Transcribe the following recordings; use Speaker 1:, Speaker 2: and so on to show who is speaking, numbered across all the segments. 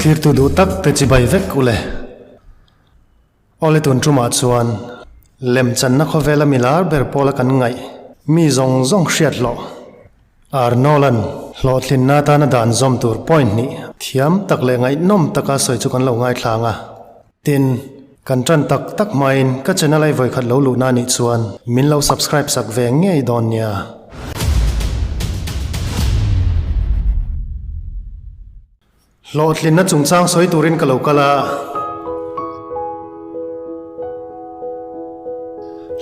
Speaker 1: Thlirtu duh tak te chibai vek u le. Awle tun tumah chuan lemchanna khawvela mi lar ber pawla kan ngaih mi zawng zawng hriat hlawh Arnold-a'n hlawhtlinna atana dan zawm tur point hnih thiam tak leh ngaihnawm taka sawi chu kan lo ngaithlang a. Tin, kan tan tak tak hmain ka channel ai vawikhat lo luhna anih chuan min lo subscribe sak ve ngei dawn nia. Hlawhtlinna chungchang sawi turin ka lo kal a.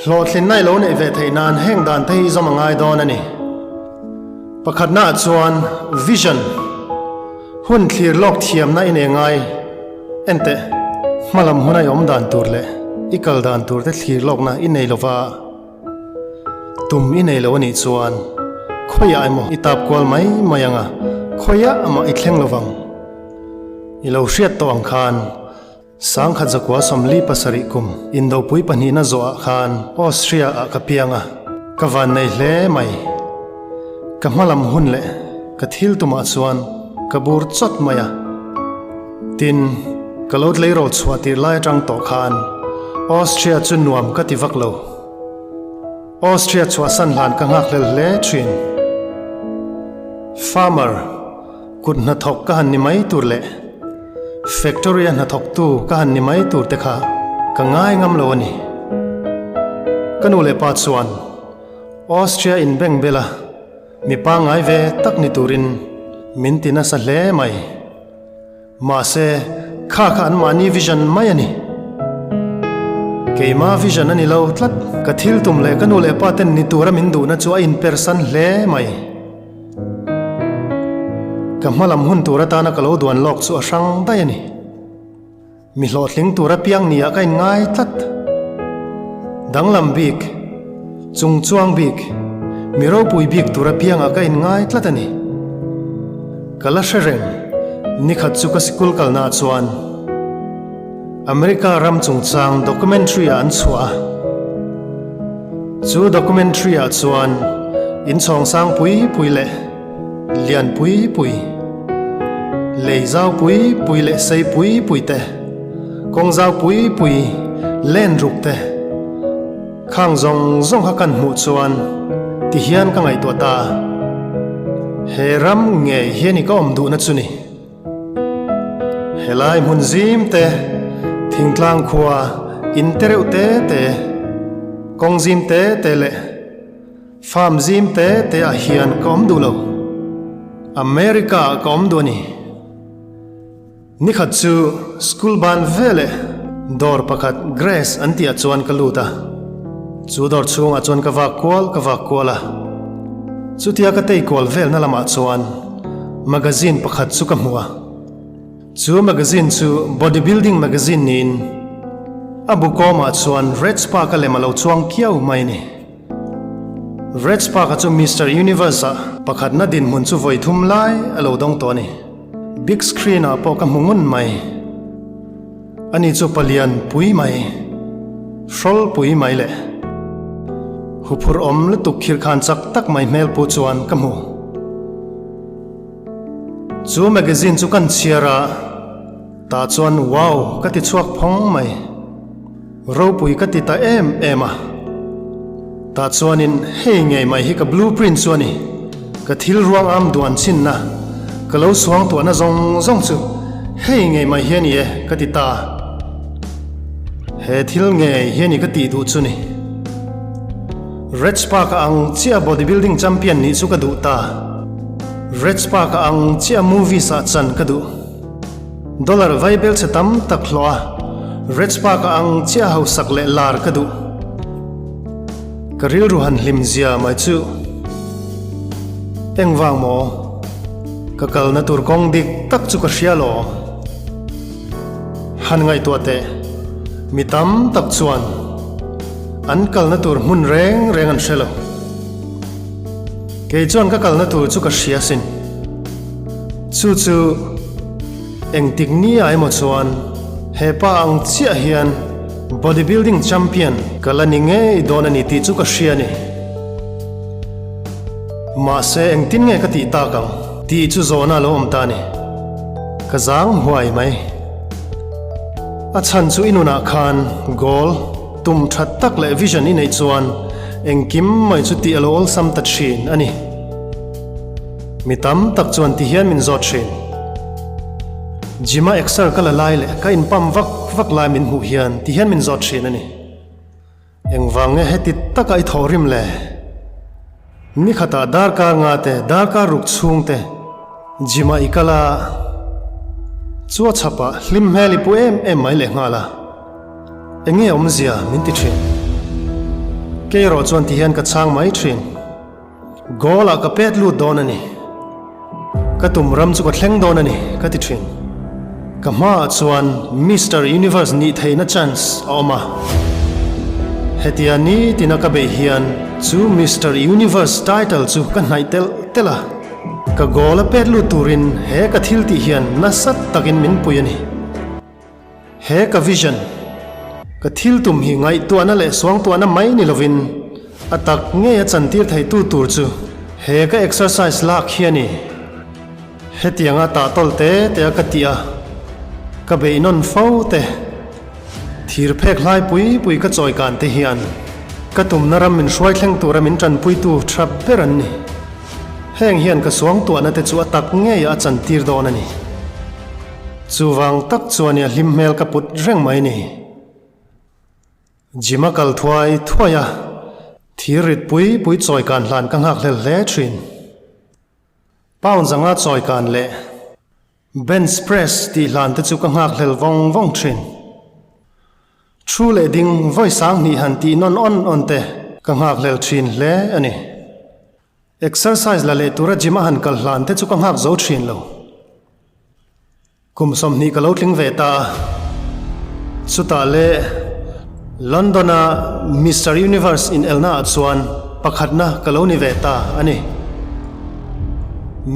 Speaker 1: Hlawhtlinna i lo neih ve theih nan heng dan te hi i zawm a ngai dawn a ni. Pakhatna ah chuan vision, hun thlir lawk thiamna i nei ngai. Enteh, hmalam huna i awm dan tur leh i kal dan tur te thlir lawkna i nei lova. Tum i nei lo anih chuan khawiah emaw i tap kual mai mai ang a, khawiah amah i thleng lovang. I lo hriat tawh ang khan Sangkhat zakua 47 kum indopui pahnihna zawhah khan Austria ah ka piang a, ka van nei hle mai. Ka hmalam hun leh ka thil tumah chuan ka bur chawt mai a. Tin, ka lo tleirawl chhuah tir lai atang tawh khan Austria chu nuam ka ti vak lo. Austria chhuahsan hlan ka nghakhlel hle thin. Farmer, kut hnathawk ka han ni mai tur leh factory-a hnathawktu ka han ni mai tur te kha ka ngai ngam lo a ni. Ka nu leh pa chuan Austria in beng bela mi pangngai ve tak ni turin min ti nasa hle mai. Mahse, kha kha anmahni vision mai a ni. Keima vision a ni lo tlat. Ka thil tum leh ka nu leh pa ten ni tura min duhna chu a inpersan hle mai. Ka hmalam hun tur atana ka lo duan lawk chu a hrang daih a ni. Mi hlawhtling tur apiang nia ka inngai tlat. Danglam bik, chungchuang bik, mi ropui bik tur apiangah ka inngai tlat a ni. Ka la hre reng, nikhat chu ka sikul kalnaah chuan America ram chungchang documentary ah an chhuah a. Chu documentary ah chuan inchhawng sang pui pui leh Lian pui pui, lei zau pui pui leh sei pui pui te, kawng zau pui pui len ruk te, khang zawng zawng kha kan hmuh chuan ti hian ka ngaihtuah ta. He ram ngei hian i ka awm duhna chu ni. Helai hmun zim te, thingtlang khua, in te reuh te te, kawng zim te te leh, Farm zim te te ah hian ka awm duh lo. America ah ka awm duh a ni. Nikhat chu school ban veleh dawr pakhat Grace an tih ah chuan ka lut a. Chu dawr chhungah chuan ka vak kual ka vak kual a. Chutia ka tei kual velna lamah chuan magazine pakhat chu ka hmu a. Chu magazine chu body building magazine niin a bu kawmah chuan Red Spark-a lem a lo chuang kiau mai a ni. Red Spark-a chu Mister Universe-ah pakhatna dinhmun chu vawi thum lai a lo dawng tawh a ni. Big screen-ah pawh ka hmu ngun mai. Ani chu palian pui mai, hrawl pui mai leh huphurh awm lutuk khirhkhan chak tak mai hmel pu chuan ka hmu. Chu magazine chu kan chhiar a, tah chuan wow ka ti chhuak phawng mai. Ropui ka ti ta em em a. Tah chuanin hei ngei mai hi ka blueprint chu a ni. Ka thil ruang am duan chinna, ka lo suang tuahna zawng zawng chu hei ngei mai hi a ni e ka ti ta. He thil ngei hi a ni ka tih duh chu ni. Red Spark-a ang chiah bodybuilding champion nih chu ka duh ta. Red Spark-a ang chiah movies-ah chan ka duh. Dollar vaibel chhe tam tak hlawh a, Red Spark-a ang chiah hausak leh lar ka duh. Ka rilru han hlim zia mai chu. Engvang maw? Ka kalna tur kawng dik tak chu ka hria lawm. Han ngaihtuah teh, mi tam tak chuan an kalna tur hmun reng reng an hre lo. Kei chuan ka kalna tur chu ka hria sin. Chu chu engtik ni ah emaw chuan he pa ang chiah hian bodybuilding champion ka la ni ngei dawn a ni tih chu ka hria a ni. Mahse engtin nge ka tih tak ang tih chu zawhna a lo awm ta a ni. Ka zang huai mai. A chhan chu i nunah khan goal tum that tak leh vision i neih chuan engkim mai chu tih a lo awlsam ta thin a ni. Mi tam tak chuan ti hian min zawt thin. Gym-a exer ka la lai leh ka inpump vak vak lai min hmuh hian ti hian min zawt thin a ni. Engvang nge heti taka i thawh rim le? Ni khatah darkar nga te, darkar ruk chhung te gym-ah i kal a, chu a chhapah hlim hmel i pu em em mai leh nghal a, eng nge awmzia min ti thin? Kei erawh chuan ti hian ka chhang mai thin. Goal ah ka pet lut dawn a ni. Ka tum ram chu ka thleng dawn a ni, ka ti thin. Ka hmaah chuan Mister Universe nih theihna chance a awm a. Hetia nitina ka beih hian chu Mister Universe title chu ka hnaih telh telh a. Ka goal a pet lut turin he ka thil tih hian nasa takin min pui a ni. He ka vision, ka thil tum hi ngaihtuahna leh suangtuahna mai ni lovin a tak ngei a chantir theitu tur chu he ka exercise lak hi a ni. Hetianga tahtawl te te a ka tih a, ka beih nawn fo te, thir phek hlai pui pui ka chawi kan te hian ka tumna ram min hruai thleng tura min tanpuitu tha ber an ni. Heng hian ka suangtuahna te chu a tak ngei a chantir dawn a ni. Chuvang tak chuan i a hlim hmel ka put reng mai ni. Gym a kal thuai thuai a, thir rit pui pui chawi kan hlan ka nghak hlel hle thin. Pound zanga chawi kan leh bench press tih hlan te chu ka nghak hlel vawng vawng thin. Thu leh ding vawi sang hnih han tih nawn awn awn te ka nghak hlel thin hle a ni. Exercise la leh tura gym a han kal hlan te chu ka nghak zo thin lo. Kum 20 ka lo tling ve ta a, chutah leh London a Mister Universe inelna ah chuan pakhatna ka lo ni ve ta a ni.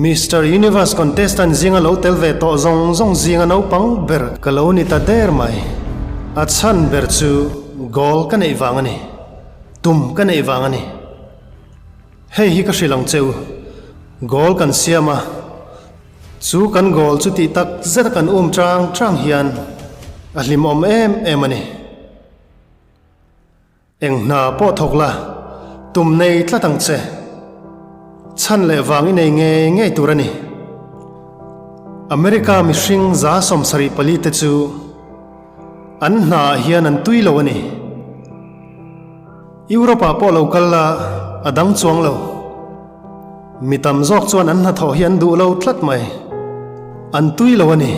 Speaker 1: Mister Universe contestant zinga lo tel ve tawh zawng zawng zinga naupang ber ka lo ni ta der mai. A chhan ber chu goal ka neih vang a ni. Tum ka neih vang a ni. Hei hi ka hrilh ang che u, goal kan siam a, chu kan goal chu tih tak zet a kan um chang chang hian a hlimawm em em a ni. Eng hna pawh thawk la, tum nei tlat ang che. Chhan leh vang i nei ngei ngei tur a ni. America mihring 74 te chu an hna ah hian an tui lo a ni. Europe ah pawh lo kal la a dang chuang lo. Mi tam zawk chuan an hnathawh hi an duh lo tlat mai. An tui lo a ni.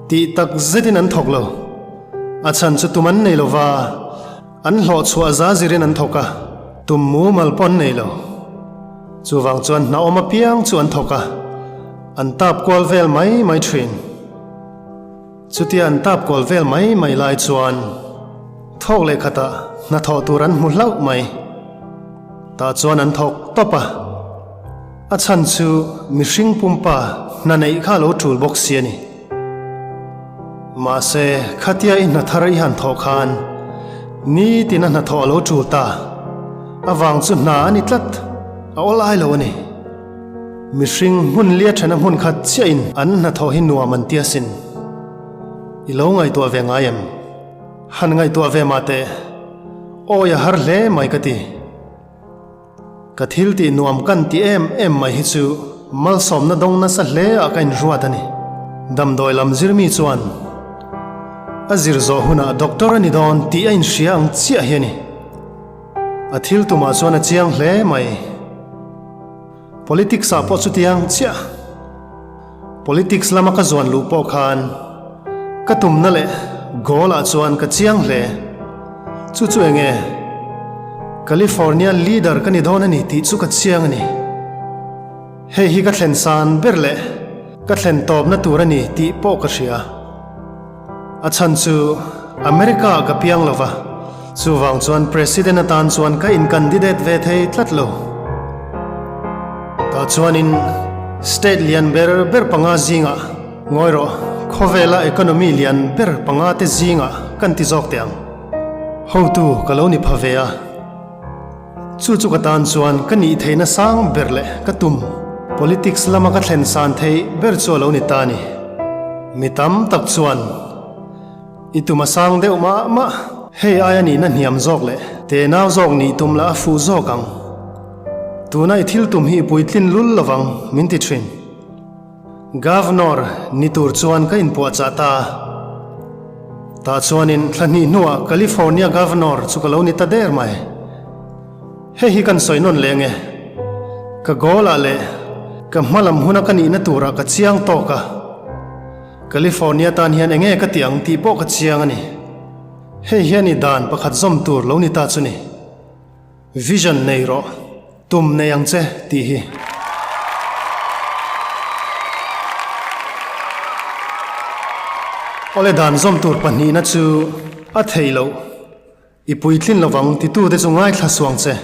Speaker 1: Tih tak zetin an thawk lo. A chhan chu tum an nei lo va, an hlawh chhuah za zirin an thawk a, tum mumal pawh an nei lo. Chuvang chuan hna awm apiang chu an thawk a, an tap kual vel mai mai thin. Chutia an tap kual vel mai mai lai chuan thawk leh khatah hnathawh tur an hmu hlauh mai. Tah chuan an thawk tawp a, a chhan chu mihring pumpa hna neih kha a lo tul bawk si a ni. Mahse, khatia i hna thar i han thawh khan nitin a hnathawh a lo tul ta avang chu hna a ni tlat, a awl ai lo a ni. Mihring hmun lia thena hmun khat chiahin an hnathawh hi nuam an ti asin. I lo ngaihtuah ve ngai em? Han ngaihtuah ve mah teh. Awi a har hle mai ka ti. Ka thil tih nuam kan ti em em mai hi chu malsawmna dawng nasa hle ah ka inruat a ni. Damdawi lam zirmi chuan a zir zawh hunah doctor a ni dawn tih a inhria ang chiah hi a ni. A thil tumah chuan a chiang hle mai. Politics ah pawh chutiang chiah. Politics lama ka zuan luh pawh khan ka tumna leh goal ah chuan ka chiang hle. Chu chu enge California leader ka ni dawn a ni tih chu ka chiang a ni. Hei hi ka thlen san ber leh ka thlen tawpna tur a ni tih pawh ka hria. A chhan chu America ah ka piang lo va, chuvang chuan President atan chuan ka in candidate ve thei tlat lo. Tah chuanin state lian ber ber panga zingah ngawi rawh, khawvela economy lian ber panga te zingah kan ti zawk teh ang. Hotu ka lo ni pha ve a. Chu chu ka tan chuan ka nih theihna sang ber leh ka tum politics lama ka thlen san theih ber chu a lo ni ta a ni. Mi tam tak chuan i tum a sang deuh mah mah. Hei aia nihna hniam zawk leh tenau zawk nih tum lah a fuh zawk ang. Tuna i thil tum hi i puitlin lul lovang min ti thin. Governor ni tur chuan ka inpuahchah ta a. Tah chuanin thla hnih hnuah California Governor chu ka lo ni ta der mai. Hei hi kan sawi nawn leng e. Ka goal ah leh ka hma lam huna ka nihna turah ka chiang tawk a. California tan hian enge ka ti ang tih pawh ka chiang a ni. Hei hian i dan pakhat zawm tur lo ni ta chu ni. Vision nei rawh, tum nei ang che tih hi. Awle dan zawm tur pahnihna chu a theih loh. I puitlin lovang titute chu ngaithla suang che.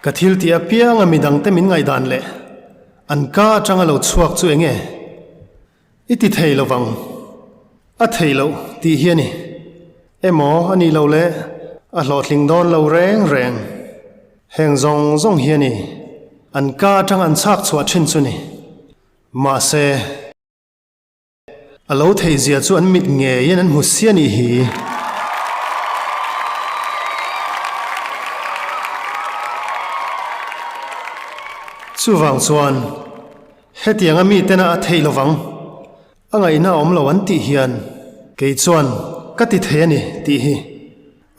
Speaker 1: Ka thil tih apianga midangte min ngaihdan leh an ka atanga lo chhuak chu enge i ti thei lovang, a thei loh tih hi a ni. Emaw a nih loh leh a hlawhtling dawn lo reng reng. Heng zawng zawng hi a ni, an ka atang an chhak chhuah thin chu ni. Mahse, a lo theih zia chu an mit ngeiin an hmu si a nih hi. Chuvang chuan, hetianga mitena a theih lovang. A ngaihna a awm lo an tih hian kei chuan ka ti thei a ni tih hi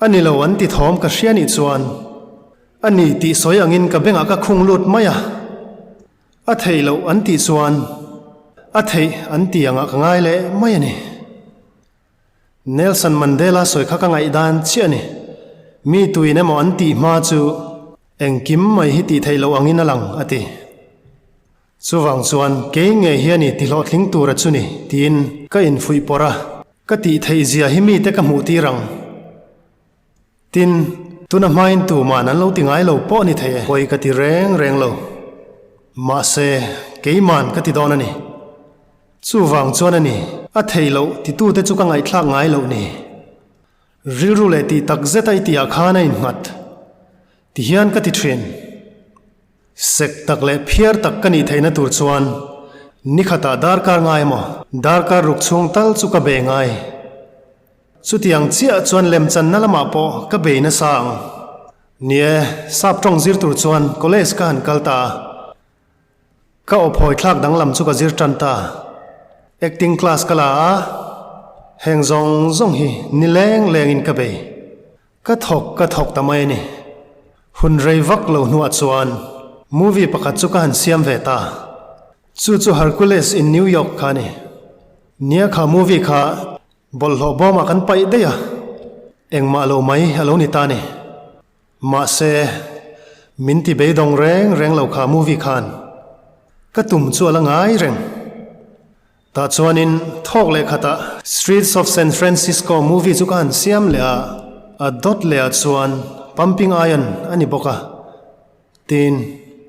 Speaker 1: a ni lo an ti thawm ka hria nih chuan a ni tih sawi angin ka bengah ka khung lut mai a, a theih loh an tih chuan a theih an ti angah ka ngai leh mai a ni. Nelson Mandela sawi kha ka ngaihdan chiah a ni. Mi tuin emaw an tih hma chu engkim mai hi tih theih loh angin a lang a ti. Chuvang chuan kei ngei hian i tihlawhtling tura chu ni tiin ka infuih pawrh a, ka tih theih zia hi mite ka hmuh tir ang. Tin, tuna hmain tuman an lo ti ngai lo pawh ni thei e. Pawi ka ti reng reng lo. Mahse, keiman ka ti dawn a ni. Chuvang chuan a ni, a theih loh titute chu ka ngaihthlak ngai loh ni. Rilru leh tih tak zet a i tihah khan a innghat. Tihian ka ti thin. Sek tak leh phiar tak ka nih theihna tur chuan nikhatah darkar ngai emaw darkar ruk chhung tal chu ka bei ngai. Chutiang chiah chuan lemchanna lamah pawh ka bei nasa ang. Ni e, sap tawng zir tur chuan college ka han kal ta a. Ka awphawi thlak danglam chu ka zir tan ta. Acting class ka la a, heng zawng zawng hi ni leng lengin ka bei. Ka thawk ka thawk ta mai a ni. Hun rei vak lo hnuah chuan movie pakhat chu ka han siam ve ta. Chu chu Hercules in New York kha a ni. Nia kha movie kha bawlhhlawh bawmah kan paih daih a, engmah lo mai a lo ni ta a ni. Mahse, min ti beidawng reng reng lo kha movie khan ka tum chu a la ngai reng. Tah chuanin thawk leh khatah Streets of San Francisco movie chu ka han siam leh a, a dawt leh ah chuan Pumping Iron a ni bawk a, tin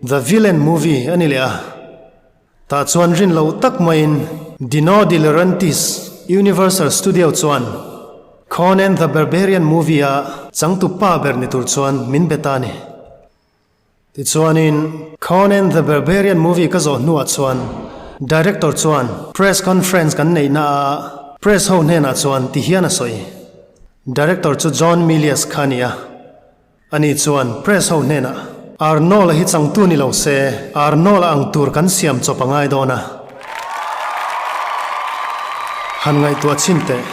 Speaker 1: The Villain movie a ni leh a. Tah chuan rin loh tak maiin Dino De Laurentiis Universal Studio chuan Conan the Barbarian movie a changtu pa ber ni tur chuan min be ta a ni. Tichuanin, Conan the Barbarian movie ka zawh hnuah chuan director chuan press conference kan neihna a press ho hnenah chuan ti hian a sawi. Director chu John Milius kha a ni a. Ani chuan press ho hnenah, Arnold-a hi changtu ni lo se, Arnold-a ang tur kan siam chawp a ngai dawn a. Han ngaihtuah chhin teh.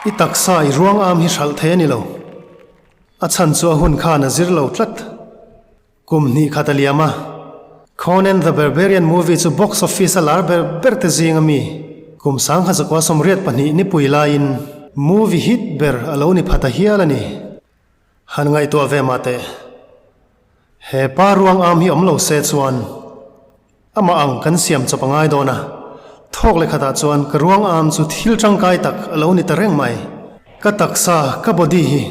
Speaker 1: I taksa i ruang am hi hralh thei a ni lo. A chhan chu a hun khan a zir lo tlat. Kum hnih khat a liam a, Conan the Barbarian movie chu box office a lar ber ber te zing a mi. Kum sangha zakua 82 nipui laiin movie hit ber a lo ni pha ta hial a ni. Han ngaihtuah ve mah teh. He pa ruang am hi awm lo se chuan Amah ang kan siam chawp a ngai dawn a, thawk leh khatah chuan ka ruang am chu thil tangkai tak a lo ni ta reng mai. Ka taksa, ka body hi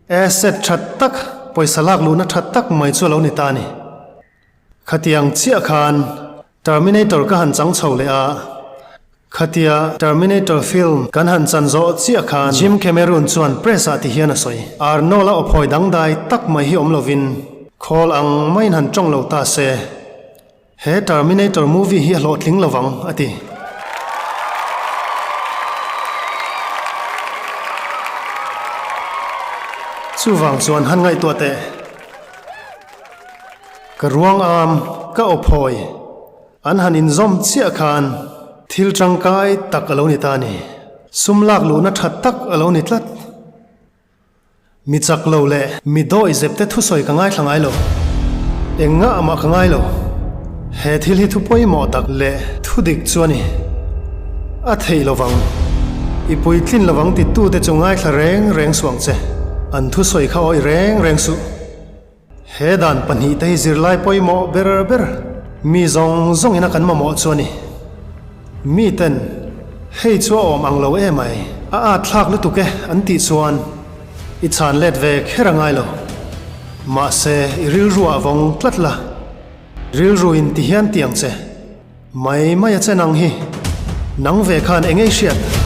Speaker 1: asset tha tak, pawisa lak luhna tha tak mai chu a lo ni ta a ni. Khatiang chiah khan Terminator ka han chang chho leh a. Khatia Terminator film kan han chan zawh chiah khan Jim Cameron chuan press ah ti hian a sawi. Arnold a awphawi dangdai tak mai hi awm lovin khawl ang maiin han tawng lo ta se, he Terminator movie hi a hlawhtling lovang, a ti. Chuvang chuan han ngaihtuah teh. Ka ruang am, ka awphawi. An han inzawm chiah khan thil tangkai tak a lo ni ta a ni. Sum lak luhna tha tak a lo ni tlat. Mi chak lo leh mi dawih zep te thusawi ka ngaithla ngai lo. Eng ngah mah ka ngai lo. He thil hi thu pawimawh tak leh thu dik chu a ni. A theih lovang. I puitlin lovang titute chu ngaithla reng reng suh ang che. An thusawi kha awih reng reng suh. He dan pahnihte hi zirlai pawimawh ber ber mi zawng zawngin a kan mamawh chu a ni. Miten, Hei chu a awm ang lo em ai, a at thlak lutuk e an tih chuan i chhan let ve kher a ngai lo. Mahse, i rilruah vawng tlat la, rilruin ti hian ti ang che. Mai mai a che nang hi, nang ve khan eng ei hriat?